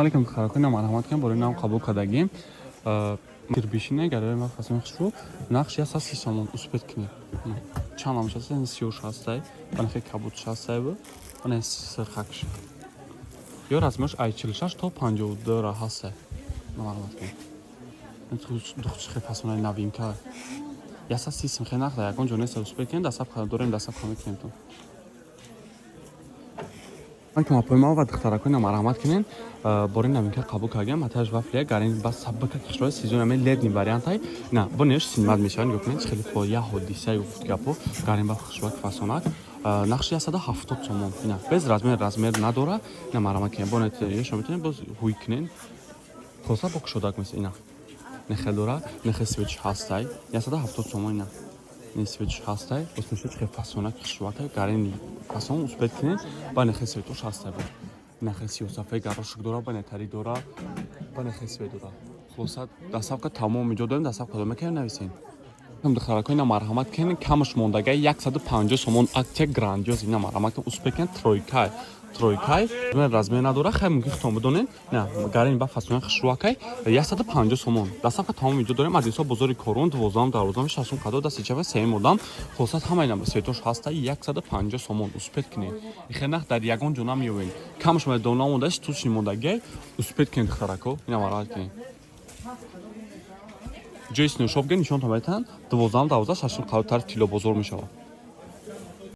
Алейкум, духтаракои, марҳамат кунем, бори нам қабул кардагим. Кирбишине гарои ма фасони хушрӯ, нақш 130 сомон, успеть кунед. Чанд намуш ҳаста? Сиёш ҳастай, банахе кабудш ҳастай, бу бана сирхакш. Ё размерш ай 46 то 52 ра ҳастай. Марҳамат кунед. Духтчихе фасонаи новинка. 130 сом хе нақда ягон ҷо нест, успеть кунед, дастап дорем, дастап мекунем. Апои ва духтаракои, марҳамат кунед, бори новинка қабул кардем, аташ вафлия гарин ба сабака кишвари сезон ами летний вариантай на бо неш синмат мешавад. Нигоҳ кунед, хеле фо я ҳодиса гуфт гапо. Гарин ба хушбак фасонак, нақши 170 сомон, ина без размер, размер надора. Ина марҳамат кунед, бонет ё шумо метавонед боз ҳуй кунед, хоса бо кушодак мес. Ина нехел дора, нехел свеч ҳастай, 170 сомон. Ина ин свеч ҳастай, боз мешавад хел фасонак хушбакай гарин фасон, успеть кунед. Ба нехел светош ҳастай, бо нехел сиёсафе гарошик дора, ба нетари дора, ба нехел свет дора. Хулоса, доставка тамоми ҷо дорем, доставка дорем, мекунем, нависем. Духтаракои, ина марҳамат кунед, камаш мондагай 150 сомон, акция грандиоз. Ина марҳамат кунед, успеть кунед, тройкай, тройкай, размер надора, хай мумкин худтон бидонед. На гарин ба фасони хушрӯакай, 150 сомон, доставка тамоми ҷо дорем. Аз ҳисоб бозори Корун, 12-ум, 12-ум, шашум қадо, дасти чапа, сеюм одам. Хулоса, ҳамаи светош ҳаста, 150 сомон, успеть кунед. Ихе нақд дар ягон ҷо намеёбед. Камаш дона монда, штучный мондагай, успеть кунед, духтарако, ина марҳамат кунед. Ҷои снушобге нишонтон метаҳанд, 12-ум, 12, шашум қадо, тарафи тилло бозор мешавад.